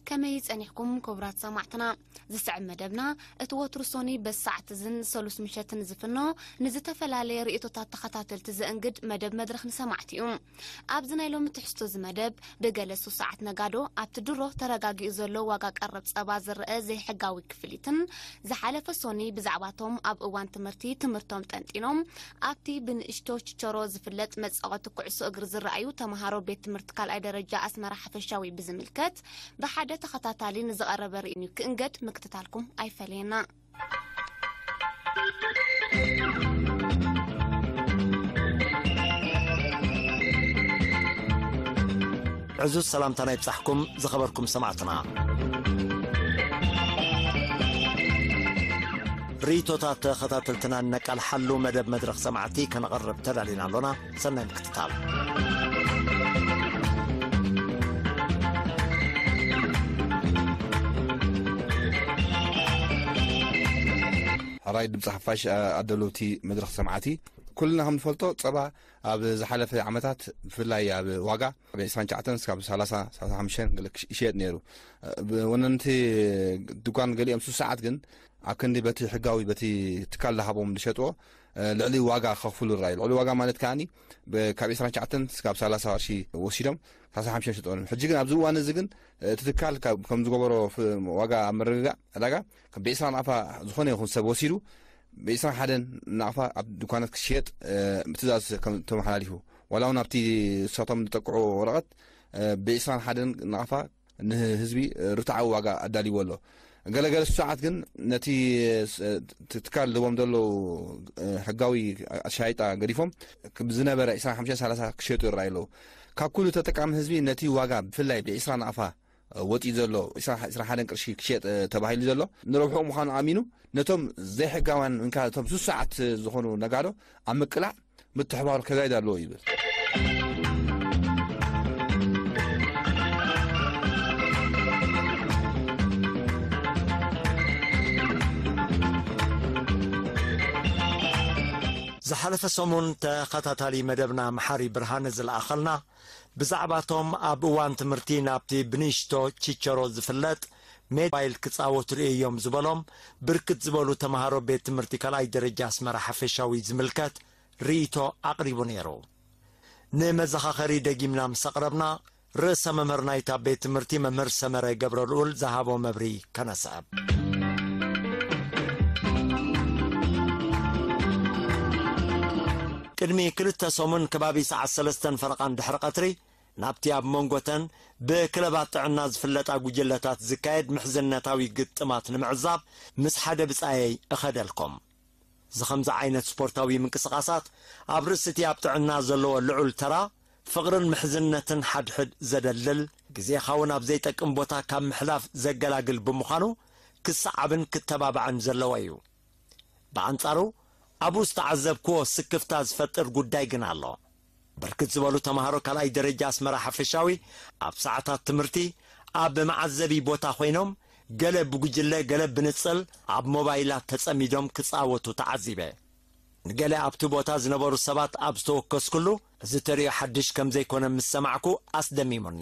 ከመይ ጸኒሕኩም ክቡራት ሰማዕትና? ዝስዕብ መደብና እቲ ወትሩ ሶኒ በዚ ሰዓት እዝን ሰሉስ ምሸትን ዝፍኖ ንዝተፈላለየ ርእይቶታት ተኸታተልቲ ዘእንግድ መደብ መድረኽ ንሰማዕቲ እዩ። ኣብዚ ናይ ሎሚ ትሕዝቶ እዚ መደብ ብገለ ሱሳዓት ነጋዶ ኣብቲ ድሮ ተረጋጊኡ ዘሎ ዋጋ ቀረብ ጸባ ዝረአ ዘይሕጋዊ ክፍሊትን ዝሓለፈ ሶኒ ብዛዕባቶም ኣብ እዋን ትምህርቲ ትምህርቶም ጠንጢኖም ኣብቲ ብንእሽቶ ችቸሮ ዝፍለጥ መጻወቲ ኩዕሶ እግሪ ዝረኣዩ ተምሃሮ ቤት ትምህርቲ ካልኣይ ደረጃ ኣስመራ ሓፈሻዊ ብዝምልከት ብሓደ ተኸታታሊ ንዝቐረበ ርእዩ ክእንገድ ምክትታልኩም ኣይፈለየና። ዕዙዝ ሰላምታና ይብጻሕኩም ዝኸበርኩም ሰማዕትና። ርእይቶታት ተኸታተልትና እነቃልሓሉ መደብ መድረኽ ሰማዕቲ ከነቕርብ ተዳሊና ኣሎና። ሰናይ ምክትታል። ሕራይ ድምፂ ሓፋሽ፣ ኣ-፣ ኣዳለውቲ መድረኽ ሰማዕቲ፣ ኩልና ከም ንፈልጦ ጸባ ኣብ ዝሓለፈ ዓመታት ብፍላይ ኣብ ዋጋ ኣብ ዕስራን ትሽዓተን እስካብ ሰላሳ፣ ሰላሳ ሓሙሽተን ገለ ክሽ-፣ ይሽየጥ ነይሩ። ብ-፣ ወነንቲ ድኳን ገሊኦም ሱስ ሰዓት ግን ኣብ ክንዲ በቲ ሕጋዊ በቲ ትካል ዝሃቦም ዝሸጥዎ፣ እ፣ ልዕሊ ዋጋ ከኽፍሉ ይረኣዩ። ልዕሊ ዋጋ ማለት ከኣኒ ብ-፣ ካብ ዕስራን ትሽዓተን እስካብ ሰላሳ ቅርሺ ወሲዶም ሰላሳ ሓሙሽተ ሸጥዎም። ሕጂ ግን ኣብዚ እዋን እዚ ግን እቲ ትካል ካብ፣ ከም ዝገበሮ ፍ-፣ ዋጋ ኣብ ምርግጋእ ዕዳጋ ብዕስራ ናቕፋ ዝኾነ ይኹን ሰብ ወሲዱ ብዕስራን ሓደን ናቕፋ ኣብ ድኳናት ክሽየጥ፣ እ፣ ትእዛዝ ከም ተመሓላሊፉ። ዋላ እውን ኣብቲ ንሳቶም ዝጠቅዑ ወረቐት፣ እ፣ ብዕስራን ሓደን ናቕፋ ንህዝቢ ርትዓዊ ዋጋ ኣዳልይዎ ኣሎ። ገለገለ ሰዓት ግን ነቲ ስ-፣ ት-፣ ትካል ዝህቦም ዘለዉ፣ እ፣ ሕጋዊ ኣሻይጣ ገዲፎም ዝነበረ ዕስራን ሓሙሽተን ሰላሳ ክሸጡ ይረኣዩ ኣለዉ። ካብ ኩሉ ተጠቃሚ ህዝቢ ነቲ ዋጋ ብፍላይ ብዕስራ ናቕፋ ወፂኡ ዘሎ ዕስራ፣ ዕስራን ሓደን ቅርሺ ክሸጥ፣ እ፣ ተባሂሉ ዘሎ ንረብሕኡ ምዃኑ ኣሚኑ ነቶም ዘይሕጋውያን እንካ እቶም ሱስ ሰዓት ዝኾኑ ነጋዶ ኣብ ምቅላዕ ምትሕባሩ ከዛይድ ኣለዎ ይብል። ዝሓለፈ ሰሙን ተኸታታሊ መደብና መሓሪ ብርሃነ ዝለኣኸልና ብዛዕባቶም ኣብ እዋን ትምህርቲ ናብቲ ብንእሽቶ ቺቸሮ ዝፍለጥ ሜዳ ሞባይል ክጻወቱ ርእዮም ዝበሎም ብርክት ዝበሉ ተምሃሮ ቤት ትምህርቲ ካልኣይ ደረጃ ኣስመራ ሓፈሻዊ ዝምልከት ርእይቶ ኣቕሪቡ ነይሩ። ንመዘኻኸሪ ደጊምና ምስ ኣቕረብና፣ ርእሰ መምህር ናይታ ቤት ትምህርቲ መምህር ሰመረ ገብረልኡል ዝሃቦ መብርሂ ከነስዕብ። ቅድሚ ክልተ ሰሙን ከባቢ ሰዓት ሰለስተን ፈረቓን ድሕሪ ቀትሪ ናብቲ ኣብ መንጎተን ብክለባት ጥዕና ዝፍለጣ ጉጅለታት ዝካየድ ምሕዝነታዊ ግጥማት ንምዕዛብ ምስ ሓደ ብጻየይ እኸደልኩም። እዚ ከምዚ ዓይነት ስፖርታዊ ምንቅስቓሳት ኣብ ርእሲ እቲ ኣብ ጥዕና ዘለዎ ልዑል ተራ፣ ፍቕርን ምሕዝነትን ሓድሕድ ዘደልድል፣ ግዜኻ እውን ኣብ ዘይጠቅም ቦታ ካብ ምሕላፍ ዘገላግል ብምዃኑ ክሰዓብን ክተባባዕን ዘለዎ እዩ። ብኣንጻሩ ኣብኡ ዝተዓዘብክዎ ስክፍታ ዝፈጥር ጉዳይ ግን ኣሎ። ብርክት ዝበሉ ተምሃሮ ካልኣይ ደረጃ ኣስመራ ሓፈሻዊ ኣብ ሰዓታት ትምህርቲ ኣብ መዓዘቢ ቦታ ኮይኖም ገለ ብጉጅለ ገለ ብንጽል ኣብ ሞባይላት ተጸሚዶም ክጻወቱ ተዓዚበ። ንገለ ኣብቲ ቦታ ዝነበሩ ሰባት ኣብ ዝተወከስኩሉ እዚ ተርእዮ ሓድሽ ከም ዘይኮነ ምስ ሰማዕኩ ኣስደሚሙኒ።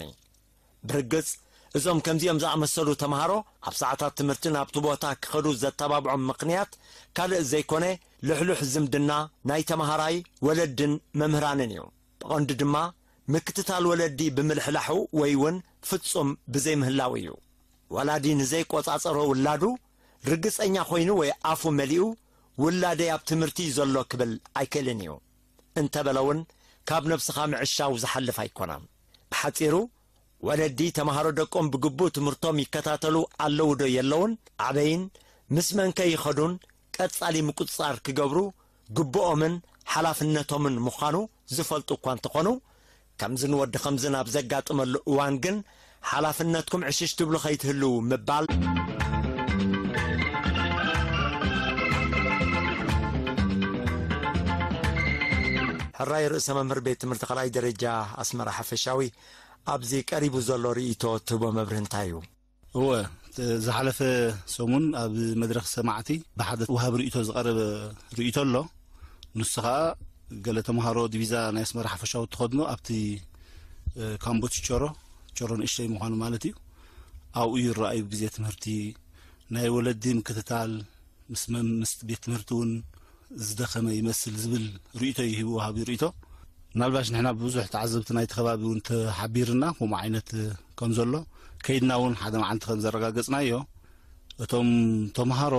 ብርግጽ እዞም ከምዚኦም ዝኣመሰሉ ተምሃሮ ኣብ ሰዓታት ትምህርቲ ናብቲ ቦታ ክኸዱ ዘተባብዖም ምኽንያት ካልእ ዘይኮነ ልሕሉሕ ዝምድና ናይ ተምሃራይ ወለድን መምህራንን እዩ። ብቐንዱ ድማ ምክትታል ወለዲ ብምልሕላሑ ወይ እውን ፍጹም ብዘይምህላው እዩ። ወላዲ ንዘይቆጻጸሮ ውላዱ ርግጸኛ ኮይኑ ወይ ኣፉ መሊኡ ውላደይ ኣብ ትምህርቲ እዩ ዘሎ ክብል ኣይክእልን እዩ። እንተበለ እውን ካብ ነብስኻ ምዕሻው ዝሓልፍ ኣይኮነን። ብሓጺሩ ወለዲ ተምሃሮ ደቆም ብግቡእ ትምህርቶም ይከታተሉ ኣለዉ ዶ የለዉን፣ ኣበይን ምስ መንከ ይኸዱን ቀጻሊ ምቁጽጻር ክገብሩ ግብኦምን ሓላፍነቶምን ምዃኑ ዝፈልጡ እኳ እንተኾኑ፣ ከምዝን ወዲ ከምዝን ኣብ ዘጋጥመሉ እዋን ግን ሓላፍነትኩም ዕሽሽ ትብሉ ከይትህልዉ ምባል። ሕራይ ርእሰ መምህር ቤት ትምህርቲ ካልኣይ ደረጃ ኣስመራ ሓፈሻዊ ኣብዚ ቀሪቡ ዘሎ ርእይቶ ትህቦ መብርሂ እንታይ እዩ? እወ፣ ዝሓለፈ ሰሙን ኣብ መድረኽ ሰማዕቲ ብሓደ ወሃቢ ርእይቶ ዝቐረበ ርእይቶ ኣሎ። ንሱ ኸኣ ገለ ተምሃሮ ዲቪዛ ናይ ኣስመራ ሓፈሻዊ እትኸድኖ ኣብቲ፣ እ፣ ካምቦ ችቸሮ፣ ችቸሮ ንእሽተይ ምዃኑ ማለት እዩ። ኣብኡ ይረኣዩ። ግዜ ትምህርቲ ናይ ወለዲ ምክትታል ምስ መም-፣ ምስ ቤት ትምህርቲ እውን ዝደኸመ ይመስል ዝብል ርእይቶ እዩ ሂቡ ወሃቢ ርእይቶ። ምናልባሽ ንሕና ብብዙሕ ተዓዘብቲ ናይቲ ከባቢ እውን ተሓቢርና ከምኡ ዓይነት ከም ዘሎ ከይድና እውን ሓደ መዓልቲ ከም ዘረጋገጽናዮ፣ እቶም ተምሃሮ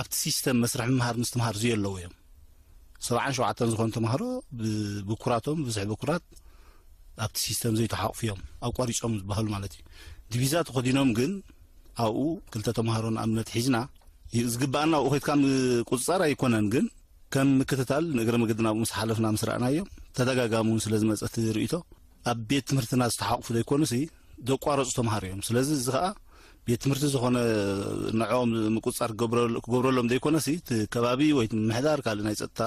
ኣብቲ ሲስተም መስርሕ ምምሃር ምስትምሃር ዝየለዉ እዮም። ሰብዓን ሸውዓተን ዝኾኑ ተምሃሮ ብ-፣ ብኩራቶም፣ ብዝሕ ብኩራት ኣብቲ ሲስተም ዘይተሓቑፉ እዮም፣ ኣቋሪጾም ዝበሃሉ ማለት እዩ። ዲቪዛ ተኸዲኖም ግን ኣብኡ ክልተ ተምሃሮ ንኣብነት ሒዝና፣ ይ-፣ ዝግባኣና ኣብኡ ኸይድካ ምቁጽጻር ኣይኮነን፣ ግን ከም ምክትታል ንእግረ መገድና ኣብኡ ምስ ሓለፍና ምስ ረኣናዮም፣ ተደጋጋሚ እውን ስለ ዝመጸ እቲ ርእይቶ፣ ኣብ ቤት ትምህርትና ዝተሓቑፉ ዘይኮኑሲ፣ ዘቋረጹ ተምሃሮ እዮም። ስለዚ እዚ ኸኣ ቤት ትምህርቲ ዝኾነ ንዕኦም ምቁጽጻር ክገብረሎ-፣ ክገብረሎም ዘይኮነሲ፣ እቲ ከባቢ ወይ እቲ ምምሕዳር ካልእ ናይ ጸጥታ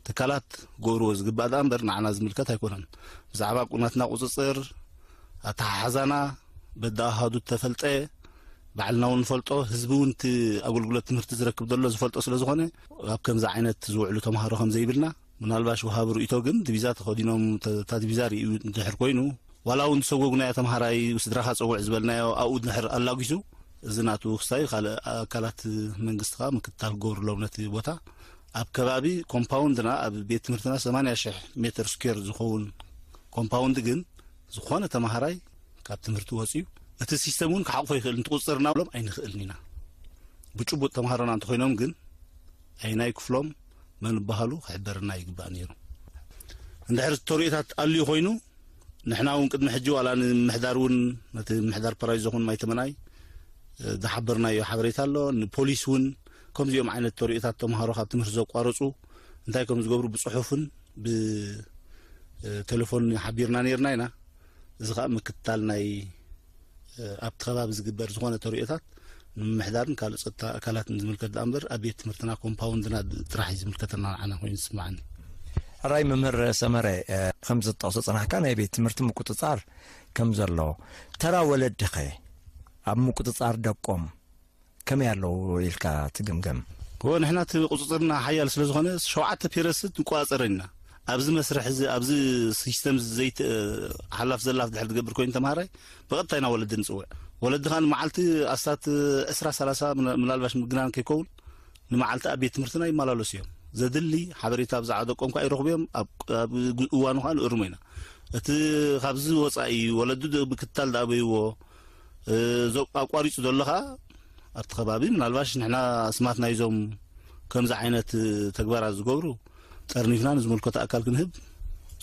ትካላት ክገብርዎ ዝግባእ ደኣ እምበር ንዓና ዝምልከት ኣይኮነን። ብዛዕባ ቁ-፣ ናትና ቁጽጽር፣ ኣተሓሕዛና፣ በዳ ኣሃዱ ተፈልጠ፣ ባዕልና እውን ንፈልጦ፣ ህዝቢ እውን እቲ ኣገልግሎት ትምህርቲ ዝረክብ ዘሎ ዝፈልጦ ስለ ዝኾነ፣ ኣብ ከምዚ ዓይነት ዝውዕሉ ተምሃሮ ከም ዘይብልና፣ ምናልባሽ ወሃቢ ርእይቶ ግን ዲቪዛ ተኸዲኖም፣ ተ-፣ እታ ዲቪዛ ርእዩ እንድሕር ኮይኑ፣ ዋላ እውን ዝሰጎግናዮ ተምሃራይ ስድራኻ ጸውዕ ዝበልናዮ ኣብኡ እንድሕር ኣላጒሱ፣ እዚ ናቱ ክስታይ ካልእ ኣካላት መንግስቲ ከኣ ምክትታል ክገብርሎም ነቲ ቦታ። ኣብ ከባቢ ኮምፓውንድና፣ ኣብ ቤት ትምህርትና ሰማንያ ሽሕ ሜትር ስኩዌር ዝኸውን ኮምፓውንድ ግን ዝኾነ ተምሃራይ ካብ ትምህርቲ ወጺኡ፣ እቲ ሲስተም እውን ክሓቑፎ ይኽእል፣ እንትቁጽርና ብሎም ኣይንኽእልን ኢና። ብጭቡጥ ተምሃሮና እንተኾይኖም ግን ኣይናይ ክፍሎም መን ምባሃሉ ክሕበረና ይግባእ ነይሩ። እንድሕር ተርእዮታት ኣልዩ ኮይኑ፣ ንሕና እውን ቅድሚ ሕጂ ዋላ ንምምሕዳር እውን፣ ነቲ ምምሕዳር ፓራዲዞ ኹን ማይ ተመናይ፣ እ፣ ዝሓበርናዮ ሓበሬታ ኣሎ። ንፖሊስ እውን ከምዚኦም ዓይነት ተርእዮታት ተምሃሮ ካብ ትምህርቲ ዘቋረጹ እንታይ ከም ዝገብሩ ብጽሑፍን ብ-፣ እ፣ ቴሌፎን ሓቢርና ነይርና ኢና። እዚ ኸኣ ምክትታል ናይ፣ እ፣ ኣብቲ ከባቢ ዝግበር ዝኾነ ተርእዮታት ንምምሕዳርን ካልእ ጸጥታ ኣካላትን ዝምልከት ደኣ እምበር ኣብ ቤት ትምህርትና ኮምፓውንድና ጥራሕ እዩ ዝምልከተና ንዓና ኮይኑ ዝስምዓኒ። ሕራይ መምህር ሰመረ፣ እ፣ ከም ዝጠቕሶ ጸናሕካ ናይ ቤት ትምህርቲ ምቁጽጻር ከም ዘሎ፣ ተራ ወለድኸ ኣብ ምቁጽጻር ደቆም ከመይ ኣለዉ ኢልካ ትግምገም? እወ፣ ንሕና እቲ ቁጽጽርና ሓያል ስለ ዝኾነ ሸውዓተ ፔረስ ንቆጻጸረን ኢና። ኣብዚ መስርሕ እዚ፣ ኣብዚ ሲስተም እዚ ዘይት-፣ ሓላፍ ዘላፍ ድሕር ዝገብር ኮይኑ ተምሃራይ ብቐጥታ ኢና ወለዲ ንጽውዕ። ወለዲ ኸኣ ንመዓልቲ ኣስታት ዕስራ ሰላሳ ምና-፣ ምናልባሽ ምግናን ከይከውን ንመዓልቲ ኣብ ቤት ትምህርትና ይመላለሱ እዮም። ዘድሊ ሓበሬታ ብዛዕባ ደቆም ከኣ ይረኽቡ እዮም። ኣብ፣ ኣብ ግ-፣ እዋኑ ከኣ ንእርሞ ኢና። እቲ ካብዚ ወጻኢ ወለዱ ድ-፣ ምክትታል ዝኣበይዎ፣ እ፣ ዞ-፣ ኣቋሪጹ ዘሎ ኸኣ ኣብቲ ከባቢ ምናልባሽ ንሕና ስማት ናይዞም ከምዚ ዓይነት ተግባራት ዝገብሩ ጠርኒፍና ንዝምልከቶ ኣካል ክንህብ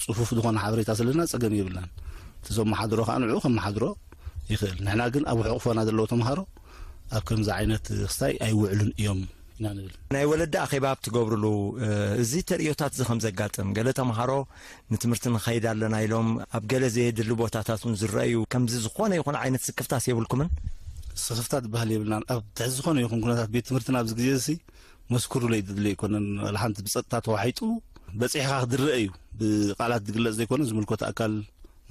ጽፉፍ ዝኾነ ሓበሬታ ስለና ጸገም የብልናን። እቲ ዘመሓድሮ ከኣ ንዕኡ ከመሓድሮ ይኽእል። ንሕና ግን ኣብ ሕቑፎና ዘለዉ ተምሃሮ ኣብ ከምዚ ዓይነት ክስታይ ኣይውዕሉን እዮም ኢና ንብል። ናይ ወለዲ ኣኼባ ኣብ ትገብርሉ፣ እ፣ እዚ ተርእዮታት እዚ ከም ዘጋጥም፣ ገለ ተምሃሮ ንትምህርቲ ንኸይድ ኣለና ኢሎም ኣብ ገለ ዘየድሊ ቦታታት እውን ዝረኣዩ፣ ከምዚ ዝኾነ ይኹን ዓይነት ስክፍታስ የብልኩምን? ስኽፍታ ዝበሃል የብልናን። ኣብ ትሕቲ ዝኾነ ይኹን ኩነታት ቤት ትምህርትና ኣብዚ ግዜ እዚ መስክሩለይ ድድለ ኣይኮነን። ዋላ ሓንቲ ብጸጥታ ተዋሒጡ በጺሕኻ ክድረአ እዩ። ብቃላት ዝግለጽ ዘይኮነ ዝምልከቶ ኣካል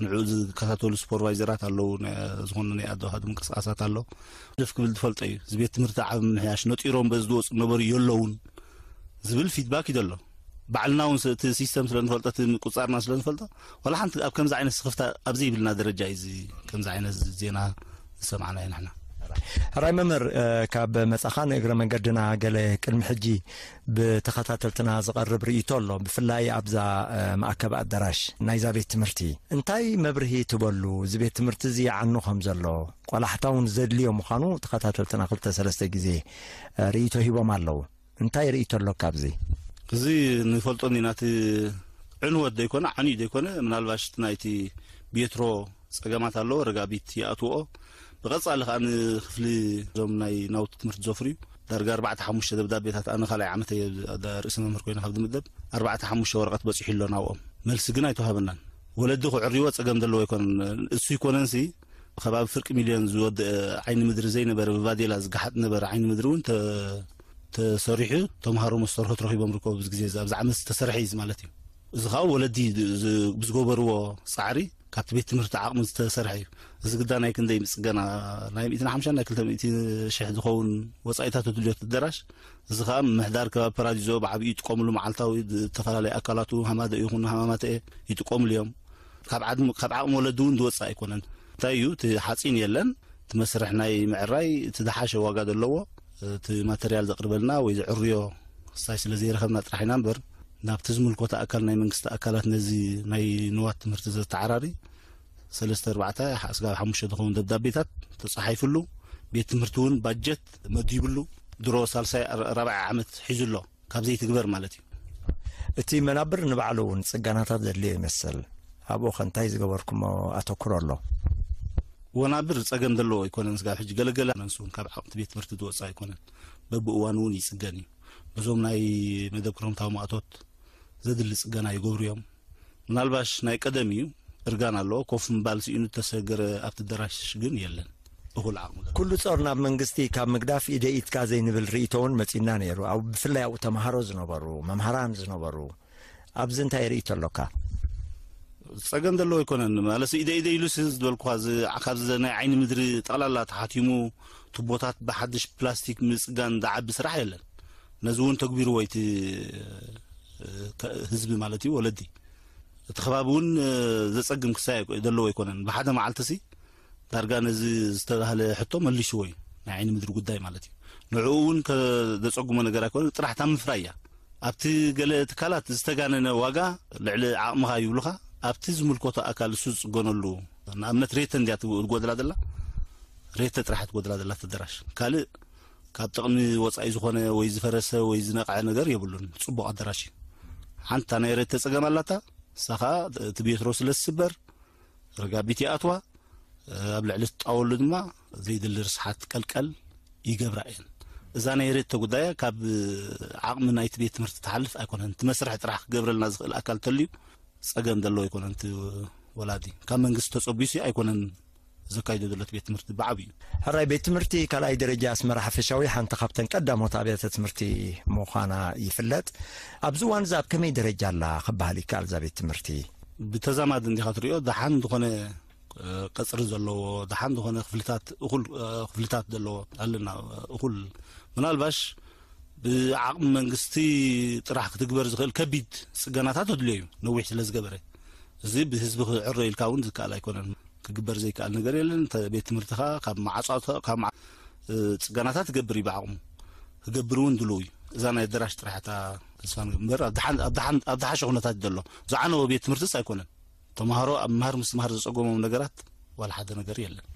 ንዕኡ ዝከታተሉ ሱፐርቫይዘራት ኣለዉ፣ ናይ፣ ዝኾነ ናይ ኣዶ ሃዱ ምንቅስቃሳት ኣሎ። ደፍ ክብል ዝፈልጦ እዩ። እዚ ቤት ትምህርቲ ዓቢ ምምሕያሽ ነጢሮም በዚ ዝወጹ ነበሩ የለውን ዝብል ፊድባክ እዩ ዘሎ። ባዕልና እውን ስ-፣ እቲ ሲስተም ስለ ንፈልጦ፣ እቲ ምቁጻርና ስለ ንፈልጦ፣ ዋላ ሓንቲ ኣብ ከምዚ ዓይነት ስኽፍታ ኣብ ዘይብልና ደረጃ እዩ እዚ ከምዚ ዓይነት ዜና ዝሰማዕናዮ ንሕና። ሕራይ መምህር፣ እ፣ ካብ መጻኻ ንእግረ መንገድና ገለ ቅድሚ ሕጂ ብተኸታተልትና ዝቐርብ ርእይቶ ኣሎ፣ ብፍላይ ኣብዛ፣ እ፣ መኣከቢ ኣዳራሽ ናይዛ ቤት ትምህርቲ። እንታይ መብርሂ ትበሉ? እዚ ቤት ትምህርቲ እዚ ይዓኑ ከም ዘሎ፣ ቆላሕታ እውን ዘድልዮ ምዃኑ ተኸታተልትና ክልተ ሰለስተ ግዜ፣ እ፣ ርእይቶ ሂቦም ኣለዉ። እንታይ ርእይቶ ኣለካ ኣብዚ? እዚ ንፈልጦን ኢና። እቲ ዕንወት ዘይኮነ፣ ዓንዩ ዘይኮነ፣ ምናልባሽ እቲ ናይቲ ቤትሮ ጸገማት ኣለዎ፣ ረጋቢት ይኣትውኦ። ብቐጻሊ ከኣ ንክፍሊ እዞም ናይ ናውቲ ትምህርቲ ዘፍርዩ ዳርጋ ኣርባዕተ ሓሙሽተ ደብዳቤታት፣ ኣነ ካልኣይ ዓመት እየ ዳ-፣ ርእሰ መምህር ኮይነ ካብ ዝምደብ፣ ኣርባዕተ ሓሙሽተ ወረቐት በጺሑ ኣሎ ናብኦም። መልሲ ግን ኣይተዋህበናን። ወለዲ ክዕርይዎ ጸገም ዘለዎ ኣይኮነን። እሱ ይኮነንሲ፣ ከባቢ ፍርቂ ሚልዮን ዝወድአ ዓይኒ ምድሪ ዘይነበረ፣ ብባዴላ ዝገሓጥ ነበረ ዓይኒ ምድሪ እውን ተ-፣ ተሰሪሑ፣ ተምሃሮ መስተርሆት ረኺቦም ርከቡ። ኣብዚ ግዜ እዚ፣ ኣብዚ ዓመት ዝተሰርሐ እዩ ማለት እዩ። እዚ ከዓ ወለዲ ዝ-፣ ብዝገበርዎ ጻዕሪ ካብቲ ቤት ትምህርቲ ዓቕሚ ዝተሰርሐ እዩ። እዚ ግዳ ናይ ክንደይ ምጽገና፣ ናይ ሚእትን ሓምሳን ናይ ክልተ ሚእቲ ሽሕ ዝኸውን ወጻኢታት ተድልዮ እቲ ኣዳራሽ። እዚ ከዓ ምምሕዳር ከባቢ ፓራዲዞ ብዓብዩ ይጥቀምሉ፣ መዓልታዊ ዝተፈላለዩ ኣካላቱ ሃማደ ይኹን ሃማማተ ይጥቀምሉ እዮም። ካብ ዓድሚ-፣ ካብ ዓቕሚ ወለዲ እውን ዝወጽእ ኣይኮነን። እንታይ እዩ፣ እቲ ሓፂን የለን፣ እቲ መስርሕ ናይ ምዕራይ እቲ ዝሓሸ ዋጋ ዘለዎ፣ እቲ ማተርያል ዘቕርበልና ወይ ዘዕርዮ ክሳይ ስለ ዘይረኸብና ጥራሕ ኢና እምበር፣ ናብቲ ዝምልከቶ ኣካል ናይ መንግስቲ ኣካላት ነዚ ናይ ንዋት ትምህርቲ ዘተዓራሪ ሰለስተ ኣርባዕተ ሓ-፣ ስጋብ ሓሙሽተ ዝኸውን ደብዳቤታት ተጻሒፍሉ፣ ቤት ትምህርቲ እውን ባጀት መዲብሉ፣ ድሮ ሳልሳይ ራ-፣ ራብዓይ ዓመት ሒዙ ኣሎ፣ ካብ ዘይትግበር ማለት እዩ። እቲ መናብር ንባዕሉ እውን ጽገናታት ዘድልዮ ይመስል። ኣብኡ ኸ እንታይ ዝገበርኩሞ ኣተኩሮ ኣሎ? ወናብር ጸገም ዘለዎ ኣይኮነን። ስጋብ ሕጂ ገለገለ መንሱ እውን ካብ ዓቕምቲ ቤት ትምህርቲ ዝወጽእ ኣይኮነን። በብእዋኑ እውን ይጽገን እዩ። በዞም ናይ መደብ ክረምታዊ ማእቶት ዘድሊ ጽገና ይገብሩ እዮም። ምናልባሽ ናይ ቀደም እዩ፣ እርጋን ኣለዎ። ኮፍ ምባል ስኢኑ እተሰገረ ኣብቲ ኣዳራሽ ግን የለን። እኹል ዓቕሚ ገለ። ኩሉ ጾር ናብ መንግስቲ ካብ ምግዳፍ ኢደ ኢድካ ዘይንብል ርእይቶ እውን መጺኡና ነይሩ። ኣብ፣ ብፍላይ ኣብኡ ተምሃሮ ዝነበሩ፣ መምሃራን ዝነበሩ፣ ኣብዚ እንታይ ርእይቶ ኣሎካ? ጸገም ዘለዎ ኣይኮነን። ማለት ኢደ ኢደ ኢሉስ ዝበልኩኻ፣ እዚ፣ ካብዚ ናይ ዓይኒ ምድሪ ጠቕላላ ተሓቲሙ፣ ቱቦታት ብሓድሽ ፕላስቲክ ምጽጋን ዝዓቢ ስራሕ የለን። ነዚ እውን ተግቢርዎ እቲ፣ እ፣ ከ-፣ ህዝቢ ማለት እዩ፣ ወለዲ። እቲ ከባቢ እውን፣ እ፣ ዘጸግም ክሳይ ኣይኮ-፣ ዘለዎ ኣይኮነን። ብሓደ መዓልትሲ ዳርጋ ነዚ ዝተባህለ ሕቶ መሊስዎ እዩ፣ ናይ ዓይኒ ምድሪ ጉዳይ ማለት እዩ። ንዕኡ እውን ከ-፣ ዘጸግሞ ነገር ኣይኮነን፣ ጥራሕ እታ ምፍራይ እያ። ኣብቲ ገለ ትካላት ዝተጋነነ ዋጋ ልዕሊ ዓቕምኻ ይብሉኻ፣ ኣብቲ ዝምልከቶ ኣካል እሱ ዝጽገነሉ፣ ንኣብነት ሬተ እንድያ ትጎድላ ዘላ፣ ሬተ ጥራሕ ትጎድላ ዘላ ተደራሽ። ካልእ ካብ ጥቕሚ ወጻኢ ዝኾነ ወይ ዝፈረሰ ወይ ዝነቕዐ ነገር የብሉን። ጽቡቕ ኣዳራሽ እዩ። ሓንታ ናይ ሬተ ጸገም ኣላታ፣ እሳ ኸኣ እቲ ቤትሮ ስለ ዝስበር፣ ረጋቢት ይኣትዋ፣ ኣብ ልዕሊ ትጣወሉ ድማ ዘይድሊ ርስሓት ቀልቀል ይገብራ እየን። እዛ ናይ ሬቶ ጉዳይ ካብ ዓቕሚ ናይቲ ቤት ትምህርቲ ትሓልፍ ኣይኮነን። እቲ መስርሕ ጥራሕ ክገብረልና ዝኽእል ኣካል ተልዩ ጸገም ዘለዎ ኣይኮነን። እቲ ወላዲ ካብ መንግስቲ ተጸቢሱ ኣይኮነን ዘካይዶ ዘሎ እቲ ቤት ትምህርቲ ብዓብዩ። ሕራይ ቤት ትምህርቲ ካልኣይ ደረጃ ኣስመራ ሓፈሻዊ ሓንቲ ካብተን ቀዳሞት ኣብያተ ትምህርቲ ምዃና ይፍለጥ። ኣብዚ እዋን እዛ ኣብ ከመይ ደረጃ ኣላ ክበሃል ይከኣል እዛ ቤት ትምህርቲ? ብተዛማዲ እንዲኻ ትሪኦ፣ ደሓን ዝኾነ፣ እ፣ ቀጽሪ ዘለዎ፣ ደሓን ዝኾነ ክፍልታት፣ እኹል፣ እ፣ ክፍልታት ዘለዎ ኣለና። እኹል ምናልባሽ ብዓቕሚ መንግስቲ ጥራሕ ክትግበር ዝኽእል ከቢድ ጽገናታት ኣድልዮ እዩ፣ ነዊሕ ስለ ዝገበረ። እዚ ብህዝቢ ክዕረ ኢልካ እውን ዝከኣል ኣይኮነን። ክግበር ዘይከኣል ነገር የለን። እንተ ቤት ትምህርትኻ ካብ መዓጻ-፣ ካብ መዓ-፣ እ፣ ጽገናታት ይገብር እዩ ብዓቕሙ። ክገብር እውን ድሉው እዩ። እዛ ናይ ኣደራሽ ጥራሕ እታ ተስፋ ንገብር። እምበር ኣብ ደሓን፣ ኣብ ደሓን፣ ኣብ ደሓሸ ኩነታት እዩ ዘሎ። ዝዓነወ ቤት ትምህርትስ ኣይኮነን። ተምሃሮ ኣብ ምምሃር ምስትምሃር ዘጸገሞም ነገራት ዋላ ሓደ ነገር የለን።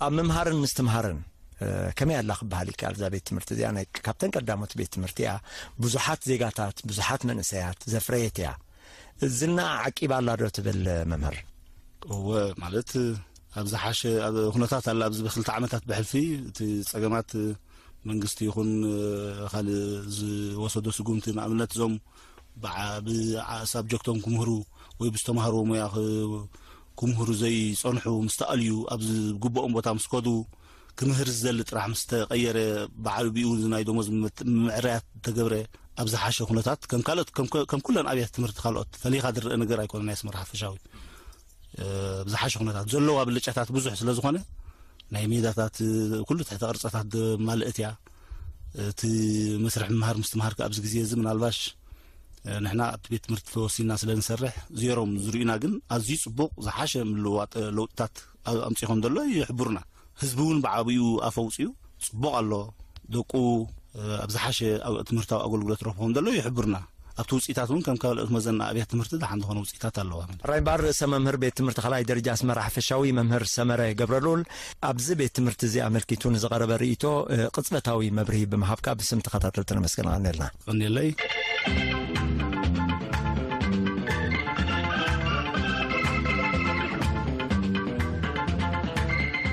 ኣብ ምምሃርን ምስትምሃርን፣ እ፣ ከመይ ኣላ ክበሃል ይከኣል? እዛ ቤት ትምህርቲ እዚኣ ናይ፣ ካብተን ቀዳሞት ቤት ትምህርቲ እያ። ብዙሓት ዜጋታት፣ ብዙሓት መንእሰያት ዘፍረየት እያ። ዝና ዓቂባ ኣላ ዶ ትብል መምህር? እወ፣ ማለት ኣብ ዝሓሸ፣ ኣብ ኩነታት ኣላ። ኣብዚ ብክልተ ዓመታት ብሕልፊ እቲ ጸገማት መንግስቲ ይኹን፣ እ፣ ካልእ ዝወሰዶ ስጉምቲ፣ ንኣብነት እዞም ብዓ-፣ ብዓ-፣ ሳብጀክቶም ክምህሩ ወይ ብዝተማህርዎ ሞያ ክ-፣ ክምህሩ ዘይጸንሑ ምስ ተኣልዩ፣ ኣብ ዝግብኦም ቦታ ምስ ከዱ፣ ክምህር ዝደሊ ጥራሕ ምስ ተቐየረ፣ ብዓቢኡ እዚ ናይ ደሞዝ ምት-፣ ምዕራያት ተገብረ፣ ኣብ ዝሓሸ ኩነታት ከም ካልኦት፣ ከም፣ ከም ኩለን ኣብያተ ትምህርቲ ካልኦት ፈሊኻ ዝረአ ነገር ኣይኮነን። ናይ ኣስመራ ሓፈሻዊ፣ እ፣ ኣብ ዝሓሸ ኩነታት ዘለዋ ብልጫታት ብዙሕ ስለ ዝኾነ፣ ናይ ሜዳታት፣ እ፣ ኩሉ ትሕተ ቅርጻታት ዘማልእት እያ። እቲ መስርሕ ምምሃር ምስትምሃር ከኣ ኣብዚ ግዜ እዚ ምናልባሽ፣ እ፣ ንሕና ኣብቲ ቤት ትምህርቲ ተወሲና ስለ ንሰርሕ፣ ዜሮም ዝርእዩና ግን ኣዝዩ ጽቡቕ ዝሓሸ ምልውዋጥ፣ እ፣ ለውጥታት ኣብ-፣ ኣምጺኾም ዘሎ ይሕብሩና። ህዝቢ እውን ብዓቢኡ ኣፍ ኣውጺኡ ጽቡቕ ኣሎ። ደቁ፣ እ፣ ኣብ ዝሓሸ ኣብ ትምህርታዊ ኣገልግሎት ረኽቦም ዘሎ ይሕብሩና። ኣብቲ ውጽኢታት እውን ከም ካልኦት መዘና ኣብያተ ትምህርቲ ደሓን ዝኾነ ውጽኢታት ኣለዋ። ራይምባር ርእሰ መምህር ቤት ትምህርቲ ካልኣይ ደረጃ ኣስመራ ሓፈሻዊ መምህር ሰመረ ገብረልኡል ኣብዚ ቤት ትምህርቲ እዚ ኣመልኪቱ ንዝቐረበ ርእይቶ፣ እ፣ ቅጽበታዊ መብርሂ ብምሃብካ ብስም ተኸታተልቲ ነመስግን። ቀንየልና። ቀንየለይ።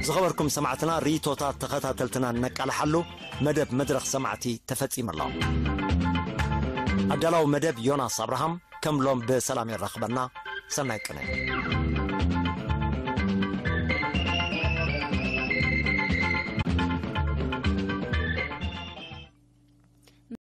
ዝኸበርኩም ሰማዕትና፣ ርእይቶታት ተኸታተልትና እነቃልሓሉ መደብ መድረኽ ሰማዕቲ ተፈጺሙ ኣሎ። ኣዳላዊ መደብ ዮናስ ኣብርሃም። ከም ሎም ብሰላም የራኽበና። ሰናይ ቅነ።